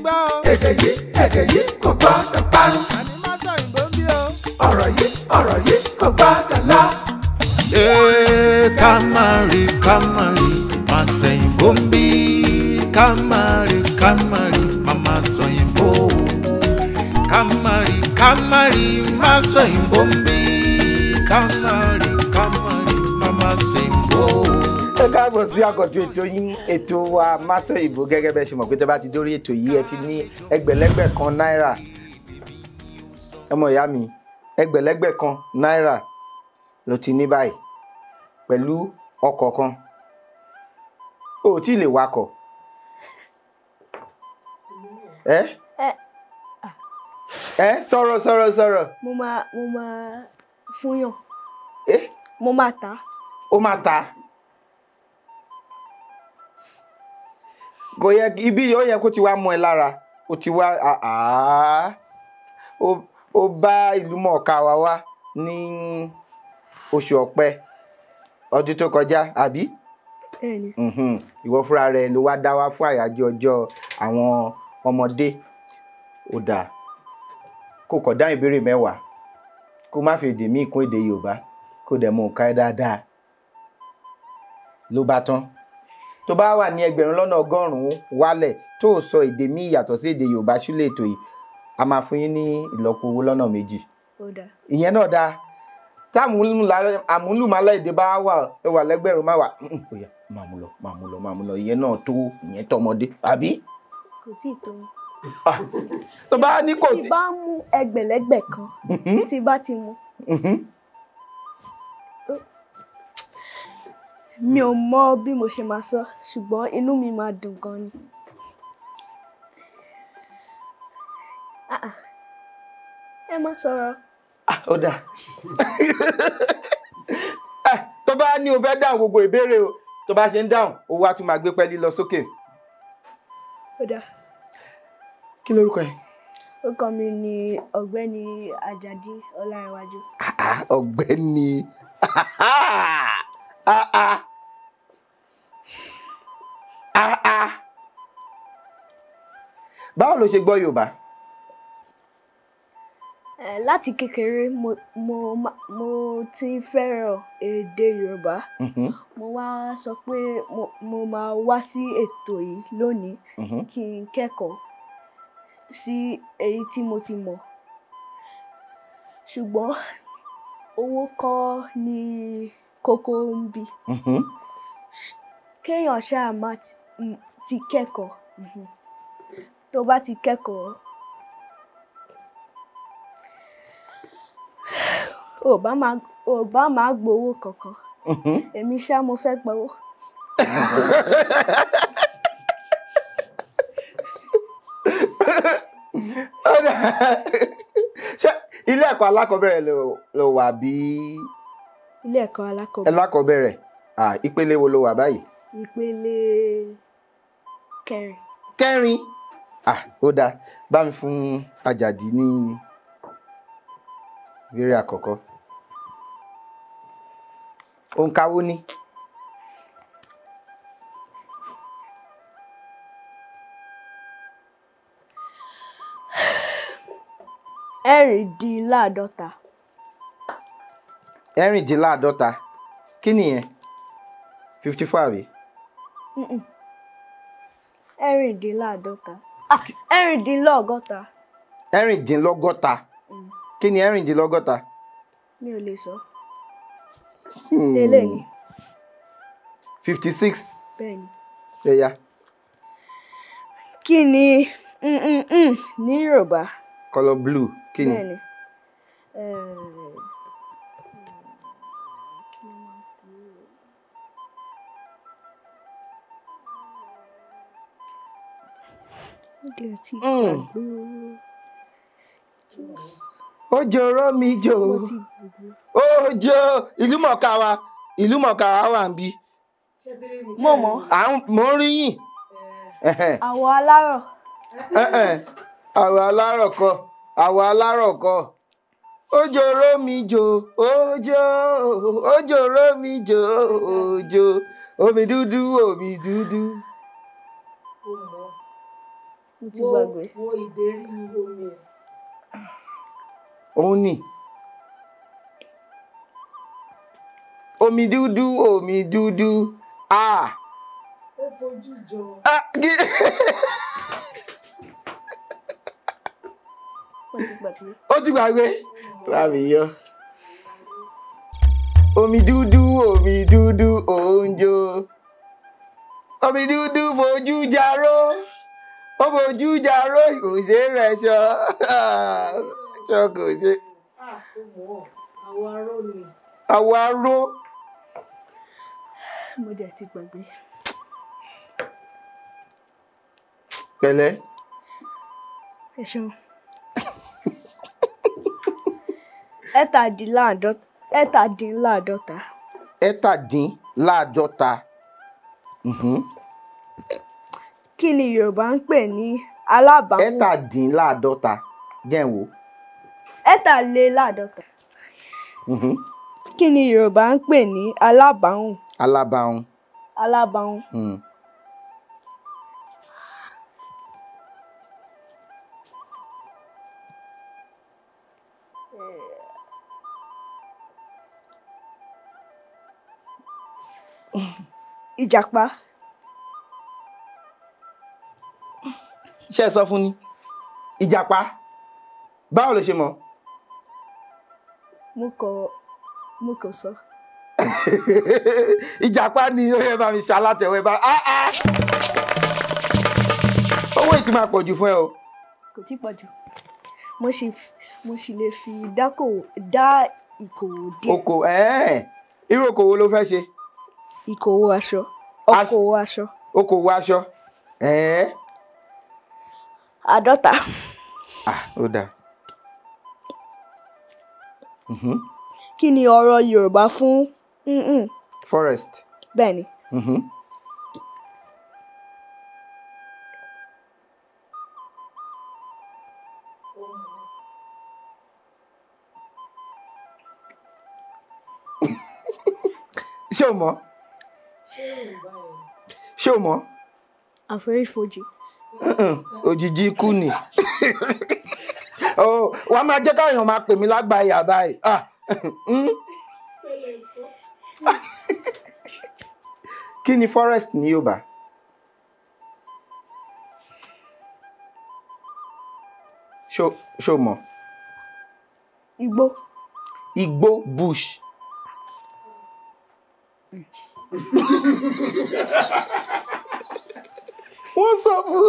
gbọ́ o. Èdè yìí kò gbọ́dọ̀ parun. Àní má sọ òyìnbó ń bí o. Ọ̀rọ̀ yìí kò gbọ́dọ̀ lọ. Ká má rí má sẹ̀yìnbó ń bí. Ká má rí má má sọ̀yìnbó. Ká má rí má sọ̀yìnbó ń bí. Ká má rí má má sẹ̀yìnbó. Ẹ káàbọ̀ sí àkọ́tún ètò yín, ètò wa Másọ̀yìnbó. Gẹ́gẹ́ bẹ́ẹ̀ ṣe mọ̀ pé tẹ́ bá ti dórí ètò yìí, ẹ ti ní ẹgbẹ̀lẹ́gbẹ̀ kan náírà. Ọmọ ìyá mi, ẹgbẹ̀lẹ́gbẹ̀ kan náírà ló ti ní báyìí pẹ̀lú ọkọ̀ kan. O ò tí ì lè wakọ̀. Ẹ ẹ sọ̀rọ̀ sọ̀rọ̀ sọ̀rọ̀. Mo máa fúnyàn. Mo máa ta. Ó máa ta. Kò yẹ ibi ó yẹ kó ti wá mọ́ ẹ lára. Ó ti wá ó bá ìlú mọ̀ọ́ká wa wá ní oṣù Ọ̀pẹ ọdún tó kọjá, àbí? Bẹ́ẹ̀ni. Ìwọ fúnra rẹ ló wá dá wá fún àyájọ́ ọjọ́ àwọn ọmọdé. Ó dáa kó kọ̀ dáhùn ìbéèrè mẹ́wàá, kó má fi èdè míì kún èdè Yorùbá, kó dẹ̀ mọ òǹkà ẹ dáadáa. Ló bá tán. Tó bá wà ní 1,100,000 wálẹ̀ tó sọ èdè míì yàtọ̀ sí èdè Yorùbá sílẹ̀ ètò yìí, a máa fún yín ní ìlọ́po owó lọ́nà méjì. Ó dáa. Ìyẹn náà dáa. Táàmúlùmálà èdè bá wà wà lẹ́gbẹ̀rún máa wà. Ó yá, máa mú lọ, máa mú lọ, máa mú lọ. Ìyẹn náà tó, ìyẹn tọmọdé, àbí? Kò tíì tó. Tó bá ní kò tí. Tí bá mú ẹgbẹ̀lẹ́gbẹ̀ kan, tí bá ti mú. Mi ò mọ bí mo ṣe máa sọ, ṣùgbọ́n inú mi máa dùn gan ni. Ẹ má sọ̀rọ̀. Ó dáa. Tó bá ní o fẹ́ dáhùn gbogbo ìbéèrè o, tó bá ṣe ń dáhùn, owó á tún máa gbé pẹ́ẹ́lí lọ sókè. Ó dáa. Kí lorúkọ ẹ? Orúkọ mi ni Ọ̀gbẹ́ni Àjàdí Ọlárẹ̀wájú. Ọ̀gbẹ́ni. Báwo lo ṣe gbọ́ Yorùbá? Láti kékeré mo ti fẹ́ràn èdè Yorùbá. Mo wá sọ pé mo máa wá sí ètò yìí lónìí kí n kẹ́kọ̀ọ́ sí èyí tí mo ti mọ̀. Ṣùgbọ́n owó kọ́ ni kókó ń bí. Kéèyàn ṣáà máa ti kẹ́kọ̀ọ́. Tó bá ti kẹ́kọ̀ọ́, ò bá máa gbowó kankan. Èmi ṣá mo fẹ́ gbowó. Ṣé ilé ẹ̀kọ́ alákọ̀ọ́bẹ̀rẹ̀ ló wà bí? Ilé ẹ̀kọ́ alákọ̀ọ́bẹ̀rẹ̀. Alákọ̀ọ́bẹ̀rẹ̀. Ìpele wo ló wà báyìí? Ìpele kẹrin. Kẹrin? Ó dáa. Bá mi fún Àjàdí ní ìbéèrè àkọ́kọ́. Òǹkà wo ni? 46. 46. Kí nìyẹn? 54 àbí? 46. 46. 46. Kí ni 46? Mi ò lè sọ. Eléyìí. 56. Bẹ́ẹ̀ni. Ó yá. Kí ni ní Yorùbá? Colour blue. Kí ni? Bẹ́ẹ̀ni. Òjò rọ̀ mí jò. Òjò ìlú mọ̀ọ́ká wa, ìlú mọ̀ọ́ká wa wà níbí. Mo mọ̀. Mo ń rí yín. Àwọ̀ alárọ̀. Àwọ̀ alárọ̀ kọ́, àwọ̀ alárọ̀ kọ́. Òjò rọ̀ mí jò, òjò, òjò rọ̀ mí jò, òjò, omi dúdú, omi dúdú. Mo ti gbàgbé. Wo ìdérí omi ẹ̀. Òun ni. Omi dúdú, omi dúdú. Ah. Ó fojú jọ. Ah. Mo ti gbàgbé. Ó ti gbàgbé. Bá mi yọ. Omi dúdú, omi dúdú, òǹjò. Omi dúdú fojú jaró. Ó fojú jaró, kò ṣe é rẹ̀ ṣọ. Ṣọ kò ṣe. Ah, ó mọ̀ ọ́. Àwọ̀ aró ni. Àwọ̀ aró. Mo dẹ̀ ti gbàgbé. Pẹ̀lẹ́. Ẹ ṣeun. 47. 47. Kí ni Yorùbá ń pè ní alábàáhùn? 47. Jẹ́ n wò. 53. Kí ni Yorùbá ń pè ní alábàáhùn? Alábàáhùn. Alábàáhùn. Ìjàpá. Ṣé ẹ sọ fún ni? Ìjàpá. Báwo ló ṣe mọ̀? Mo kò sọ. Ìjàpá ni ó yẹ bá mi ṣe alátẹ̀wé bá. Owó yìí ti máa pọ̀ jù fún ẹ o. Kò tí pọ̀ jù. Mo sì lè fi dá ìkòwò díẹ̀. Oko irú okòwò ló fẹ́ ṣe? Ìkòwò aṣọ. Okòwò aṣọ. Okòwò aṣọ. 50. Ah, ó dáa. Kí ni ọ̀rọ̀ Yorùbá fún Forest. Bẹ́ẹ̀ni. Ṣé o mọ̀? Ṣé o mọ̀? Àforífojì. Òjijì ikú ni. Wàá máa jẹ́ káwọn èèyàn máa pè mí lágbàáyà báyìí. Kí ni forest ní Yorùbá? Ṣé o mọ̀? Igbó. Igbó, bush. Wọ́n sọ fún.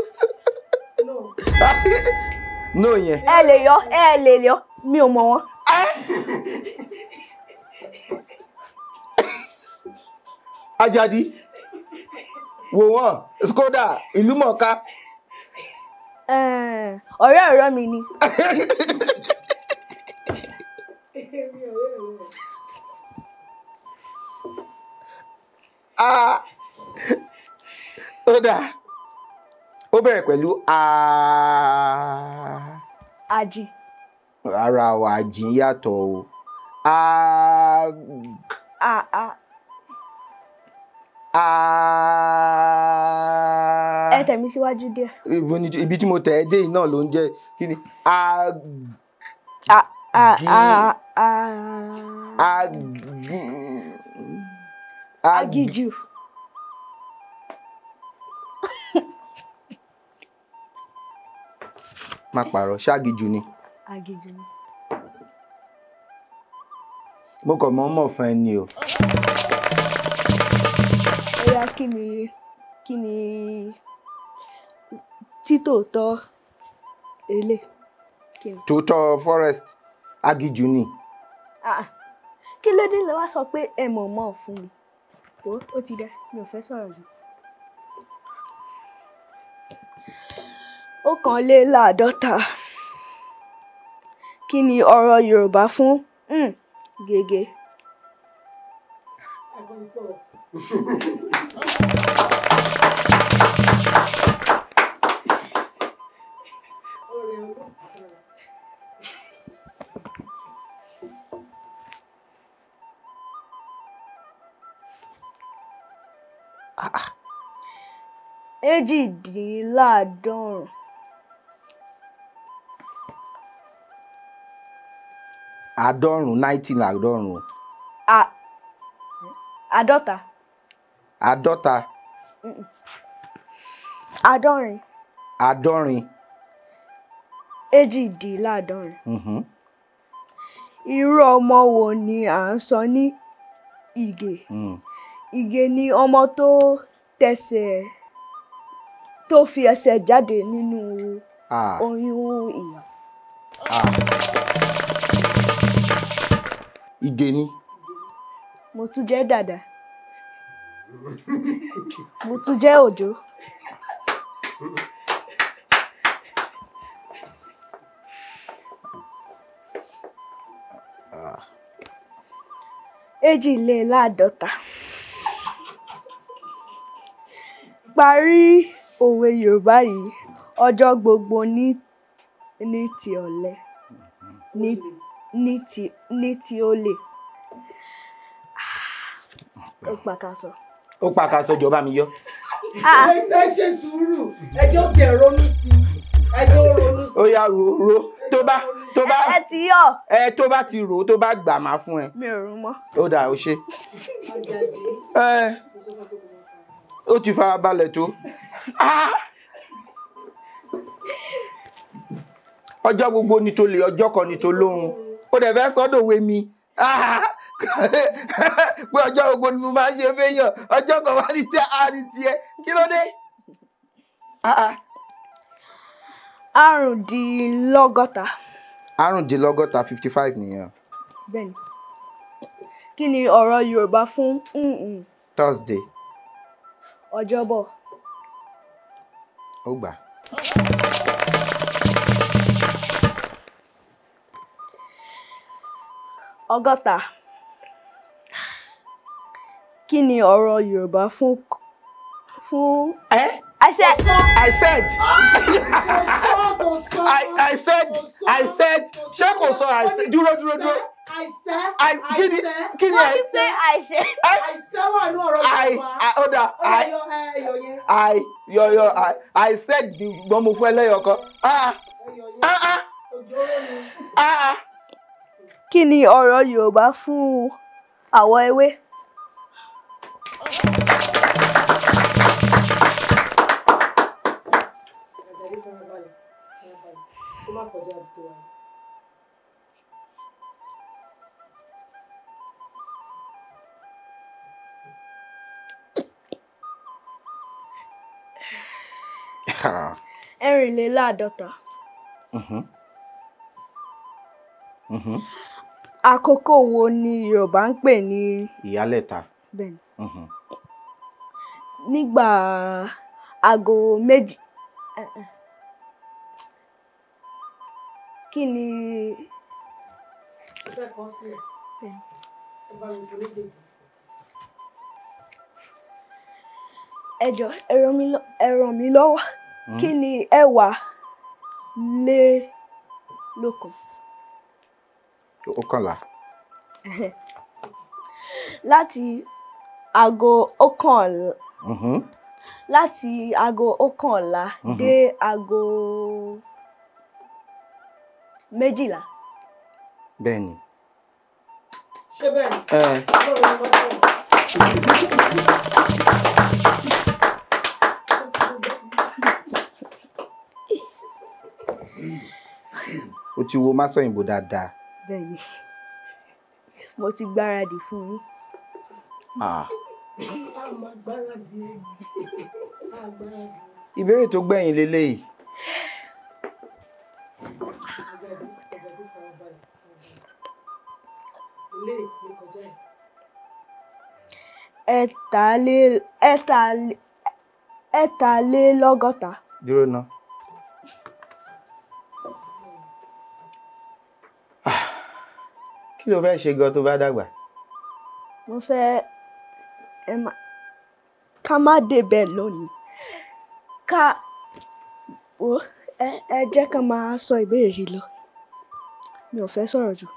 No yẹn. Ẹ lè yọ, ẹ lè yọ, mi ò mọ̀ wọ́n. Ajadi, wò wọ́n, Skoda, ìlú mọ̀ọ́ká. Ọ̀rẹ́ ọ̀rẹ́ mi ni. Ó dáa. Ó bẹ̀rẹ̀ pẹ̀lú a. Àjìn. Ara wa àjìn yàtọ̀ o. A. A. A. A. Ẹ tẹ̀ mí síwájú díẹ̀. Ibi tí mo tẹ̀ ẹ́ dé yìí náà ló ń jẹ́ kí ni? A. A. A. A. A. A. Agíjù. Má pààrọ̀, ṣáàgìjù ni. Agíjù ni. Mo kàn mọ́ mọ̀ fún ẹ ni o. Ọya, kí ni títòótọ́ elé? Tòótọ́ forest, agíjù ni. Kí ló dé lẹ wá sọ pé ẹ mọ̀ mọ̀ fún mi? Ó ti dá, mi ò fẹ́ sọ̀rọ̀ jù. 51. Kí ni ọ̀rọ̀ Yorùbá fún gègé? 78. Àádọ́rùn-ún, 90 làádọ́rùn-ún. Àádọ́ta. Àádọ́ta. Àádọ́rin. Àádọ́rin. Èjìdínláàádọ́rin. Irú ọmọ wo ni à ń sọ ní Ìgè? Ìgè ni ọmọ tó tẹsẹ̀ tó fi ẹsẹ̀ jáde nínú oyún ìyá. Ìgè ni. Mo tún jẹ́ Dàdà. Mo tún jẹ́ Òjó. Èjìléláàádọ́ta. Parí òwe Yorùbá yìí, ọjọ́ gbogbo ní ti ọ̀lẹ, ní ti olè. Ó pàkàṣọ. Ó pàkàṣọ, jọba mi yọ. Ẹ ṣe sùúrù, ẹjọ́ tiẹ̀ ronú sí i, ẹjọ́ ronú sí i. Ó yá ro ro tó bá tó bá. Ẹ ti yọ. Ẹ tó bá ti rò ó tó bá gbà máa fún ẹ. Mi ò rò mọ́. Ó dáa, ó ṣe. Ẹ ó ti farabalẹ̀ tó. Ọjọ́ gbogbo ni tó lè, ọjọ́ kan ni tó lóhun. Ó dẹ̀ fẹ́ sọ́dọ̀ òwe mi. Pé ọjọ́ gbogbo ni mo máa ń ṣe fẹ́yàn, ọjọ́ kan wá ní tẹ́ àárín tiẹ̀. Kí ló dé? Àrùndínlọ́gọ́ta. Àrùndínlọ́gọ́ta, 55 nìyẹn. Bẹ́ẹ̀ni. Kí ni ọ̀rọ̀ Yorùbá fún Thursday. Ọjọ́bọ̀. Ó gbà. Ọgọ́ta. Kí ni ọ̀rọ̀ Yorùbá fún Eh? I said. I said. I said. I said. Ṣé kò sọ I said? Dúró dúró dúró. I said. I kí ni kí ni I said. I said. I said wà ní ọ̀rọ̀ Yorùbá. I ó dà I I yọ yọ I said gbọ́n mo fún ẹlẹ́yọ̀ kan. Ah ah ah. Kí ni ọ̀rọ̀ Yorùbá fún àwọ̀ ewé? Ẹ̀rìnléláàádọ́ta. Àkókò wo ni Yorùbá ń pè ní? Ìyálẹ̀ta. Bẹ́ẹ̀ni. Nígbà aago méjì. Kí ni? Mo fẹ́ kọ sílẹ̀. Ẹ bá mi fún ní gègé. Ẹ jọ̀ọ́, ẹ ràn mí lọ́wọ́. Kí ni ẹ̀wá lé lókun? Ọ̀kànlá. Láti aago ọ̀kànlá. Láti aago ọ̀kànlá dé aago méjìlá. Bẹ́ẹ̀ni. Ṣé bẹ́ẹ̀ ni? O ti wo Másọ̀yìnbó dáadáa. Bẹ́ẹ̀ni, mo ti gbáradì fún yín. Ìbéèrè tó gbẹ̀yìn leléyìí. Ẹ̀tàlélọ́gọ́ta. Dúró ná. Kí ló fẹ́ ṣe gan tó bá dàgbà? Mo fẹ́ ká má débẹ̀ lónìí. Ká ẹ jẹ́ ká máa sọ ìbéèrè lọ. Mi ò fẹ́ sọ̀rọ̀ jù.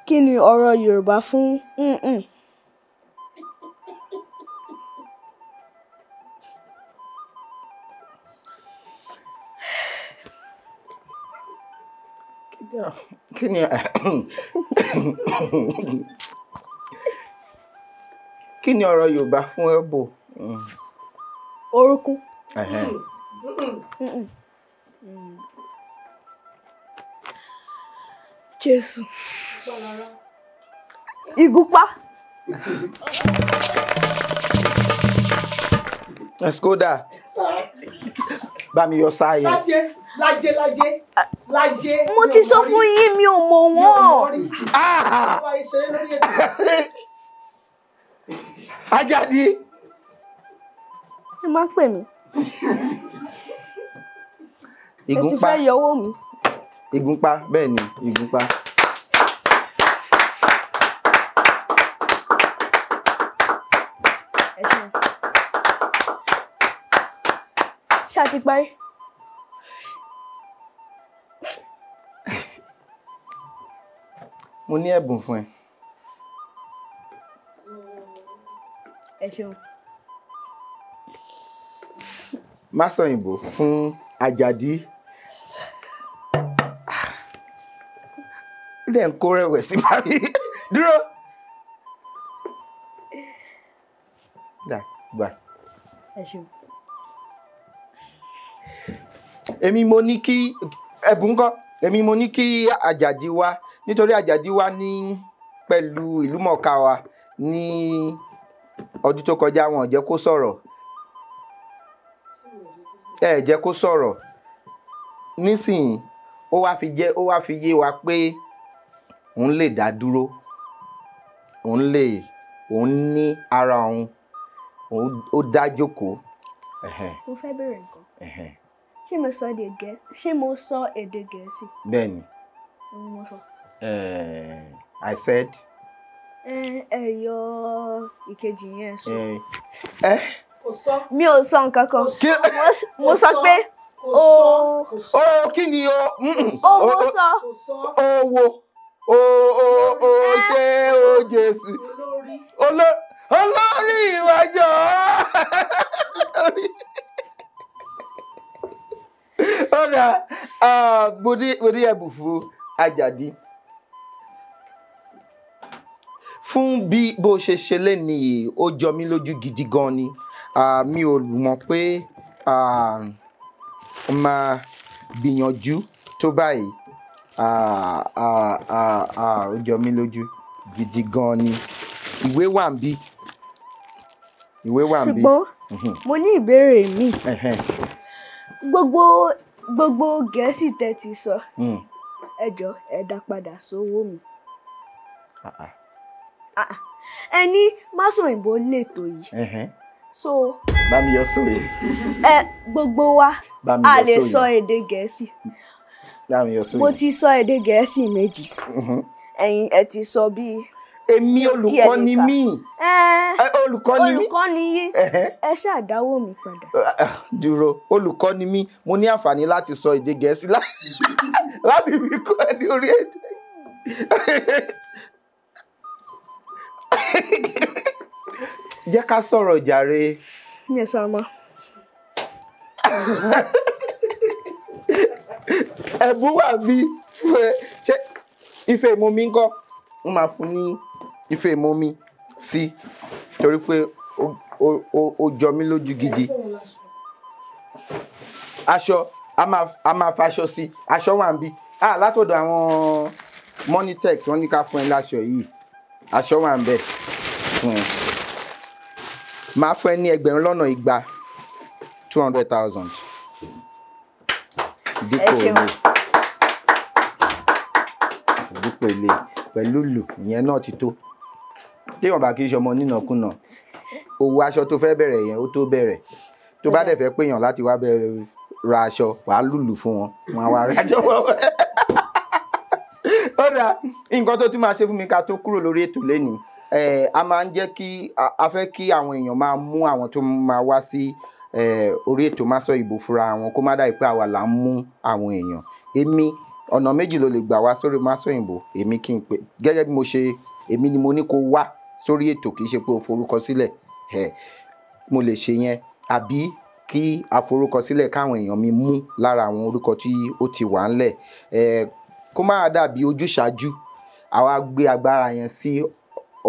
Kí ni ọ̀rọ̀ Yorùbá fún ǹǹ? Kí Kí ni kí ni ọ̀rọ̀ Yorùbá fún elbow? Orúnkún. Jésù. Ìgúnpá. Skoda. Bá mi yọ sáà yẹn. Lájẹ lájẹ lájẹ lájẹ. Mo ti sọ fún yín, mi ò mọ̀ wọ́n. Ajadi. Ẹ má pè mí. Ẹ ti fẹ́ yọwọ́ mi. Ìgúnpá, bẹ́ẹ̀ ni, ìgúnpá. Ṣé a ti parí? Mo ní ẹ̀bùn fún ẹ. Ẹ ṣeun. Máṣọ̀yìnbó fún Àjàdí. Ó dẹ̀ ń kó rẹ̀wẹ̀sì bá mi. Dúró. Gbà. Ẹ ṣeun. Èmi mo ní kí ẹ̀bùn kọ́. Èmi mo ní kí Àjàdí wá nítorí Àjàdí wá ní pẹ̀lú ìlúmọ̀ọ́ká wa ní ọdún tó kọjá, wọn ò jẹ́ kó sọ̀rọ̀. Ẹ jẹ́ kó sọ̀rọ̀ nísìnyí, ó wá fi jẹ́, ó wá fi yé wa pé òun lè dá dúró, òun lè, òun ní ara òun, ó dá jókòó. Mo fẹ́ bèèrè nǹkan. Ṣé mo sọ èdè Gẹ̀ẹ́sì? Ṣé mo sọ èdè Gẹ̀ẹ́sì? Bẹ́ẹ̀ni. Mo sọ. I said. Ẹ yọ ìkejì yẹn sọ. Kò sọ. Mi ò sọ nǹkan kan. Mo sọ pé o. O kí ni o? O mo sọ. O wo. O o o ṣe o Jésù. Olórí ìwájọ́. Ọ̀rà, mo ní ẹ̀bùn fún Àjàdí. Fún bí bó ṣe ṣe lénìí, ó jọ mí lójú gidi gan ni. Mi ò mọ̀ pé máa gbìyànjú tó báyìí. Ó jọ mí lójú gidi gan ni. Ìwé wà ń bí. Ìwé wà ń bí. Ṣùgbọ́n mo ní ìbéèrè mi. Gbogbo Gẹ̀ẹ́sì tẹ́ ti sọ, ẹ jọ̀ọ́ ẹ dá padà sówó mi. Ẹ ní Máṣọ̀yìnbó lètò yìí. So. Bá mi yọ sóye. Ẹ gbogbo wa a lè sọ èdè Gẹ̀ẹ́sì. Bá mi yọ sóye. Mo ti sọ èdè Gẹ̀ẹ́sì méjì. Ẹ̀yin ẹ ti sọ bíi. Èmi olùkọ́ ni mí. Olùkọ́ ni mí. Olùkọ́ ni yín. Ẹ ṣáà dáwó mi padà. Dúró, olùkọ́ ni mí. Mo ní àǹfààní láti sọ èdè Gẹ̀ẹ́sì láti fi kọ́ ẹ ní orí èdè. Jẹ́ ká sọ̀rọ̀ jàre. Mi ò sọ̀rọ̀ mọ́. Ẹ̀bùn wà bí ṣé ife ìmumi ńkọ́? Wọ́n máa fún ní ife ìmumi sí torí pé ó jọ mí lójú gidi. Aṣọ a máa faṣọ sí, aṣọ wà ń bí. Látọ̀dọ̀ àwọn Monitex wọ́n ní ká fún ẹ láṣọ yìí. Aṣọ wà ń bẹ̀ fún ẹ. Máa fún ẹ ní 200,000, 200,000. Dípò ilé. Dípò ilé pẹ̀lú lù ìyẹn náà ti tó. Téèyàn bá kì í ṣọmọ nínàkúnà, owó aṣọ tó fẹ́ bẹ̀rẹ̀ yẹn ó tó bẹ̀rẹ̀. Tó bá dẹ̀ fẹ́ péyàn láti wá bẹ̀rẹ̀ ra aṣọ, wàá lùlù fún wọn, wọn á wá ra aṣọ fún wọn. Ó dáa, nǹkan tó tún máa ṣe fún mi ká tó kúrò lórí ètò lénìí. A máa ń jẹ́ kí a fẹ́ kí àwọn èèyàn máa mú àwọn tó máa wá sí orí ètò Máṣọ̀yìnbó fúnra wọn, kó má dàbí pé àwa là ń mú àwọn èèyàn. Èmi ọ̀nà méjì ló lè gbà wá sórí Máṣọ̀yìnbó. Èmi kí n pè gẹ́gẹ́ bí mo ṣe, èmi ni mo ní kó wá sórí ètò, kì í ṣe pé o forúkọ sílẹ̀. Mo lè ṣe yẹn, àbí kí a forúkọ sílẹ̀ káwọn èèyàn mi mú lára àwọn orúkọ tí ó ti wà ńlẹ̀. Kó má dàbí ojúṣàájú, àwa gbé agbára yẹn sí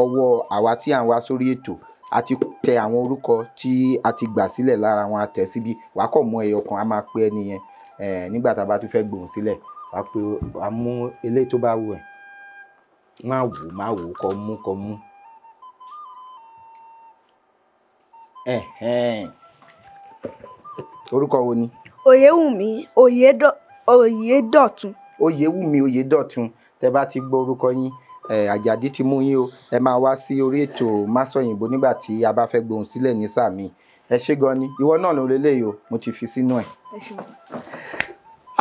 ọwọ́ àwa tí à ń wá sórí ètò. A ti tẹ àwọn orúkọ tí a ti gbà sílẹ̀ lára wọn, a tẹ̀ síbi. Wàá kọ̀ mú ẹyọ kan, a máa pe ẹni yẹn nígbà tá a bá tún fẹ́ gbóhùn sílẹ̀. Wàá pe, wàá mú eléyìí tó bá wù ẹ́. Má wò, má wò, kọ mú, kọ mú. Orúkọ wo ni? Oyèwùmí Oyèdọ̀tun. Oyèwùmí Oyèdọ̀tun. Tẹ bá ti gbọ́ orúkọ yín, Àjàdí ti mú yín o. Ẹ máa wá sí orí ètò Másọ̀yìnbó nígbà tí a bá fẹ́ gbóhùn sílẹ̀ ní sáà mi. Ẹ ṣé gan ni. Ìwọ náà ló leléyìí o, mo ti fi sínú ẹ̀.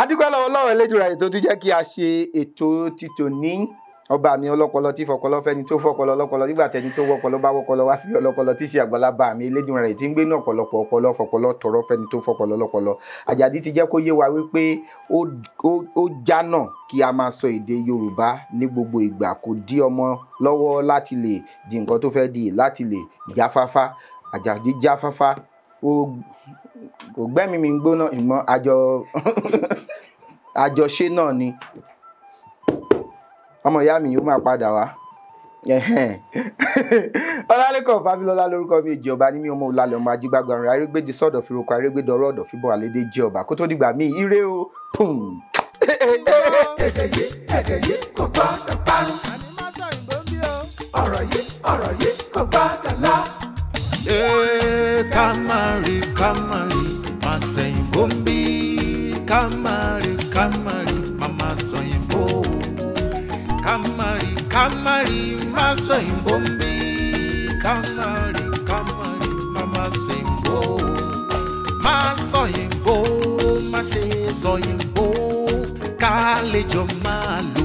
Adúpẹ́ lọ́wọ́ Ọlọ́run Elédùmarè tó tún jẹ́ kí a ṣe ètò títò ní. Ọba mi ọlọ́pọlọ tí fọpọlọ fẹ́ni tó fọpọlọ lọ́pọlọ nígbà tẹni tó wọpọlọ bá wọpọlọ wá sílẹ̀ ọlọ́pọlọ tí ṣe àgbàlagbà mi Elédùmarè tí ń gbénú ọ̀pọ̀lọpọ̀ ọpọlọ fọpọlọ tọrọ fẹ́ni tó fọpọlọ lọ́pọlọ. Àjàdí ti jẹ́ kó yé wa wípé ó jánà kí a máa sọ èdè Yorùbá ní gbogbo ìgbà. Kò dí ọmọ lọ́wọ́ láti lè di nǹkan tó fẹ́ di, láti lè jáfáfá. Àjàdí jáfáfá, kò gbẹ́mí mi gbóná, ṣùgbọ́n àjọṣe náà ni. Ọmọ ìyá mi yóò máa padà wá. Ọlálẹ́kàn Fábílọ́lá lórúkọ mi, èjì ọba ní mi, ọmọ òlàlẹ̀ ọmọ ajígbàgbà rẹ̀ arégbèdì sọ̀dọ̀ fìrokò arégbèdọ̀rọ̀ ọ̀dọ̀ fìbọn àlédè jí ọba. Kó tó dìgbà míì, ire o. Pùm. Èdè yìí, èdè yìí kò gbọ́dọ̀ parun. Ọ̀rọ̀ yìí, ọ̀rọ̀ yìí kò gbọ́dọ̀ lọ. Ká má rí, ká má rí, má sẹ̀yìnbó ń bí. Ká má rí, ká má rí, má má sọ̀yìnbó. Ká má rí, ká má rí, má sọ̀yìnbó ń bí. Ká má rí, ká má rí, má má sẹ̀yìnbó. Má sọ̀yìnbó, má ṣe sọ̀yìnbó. Ká lè jọ máa lò.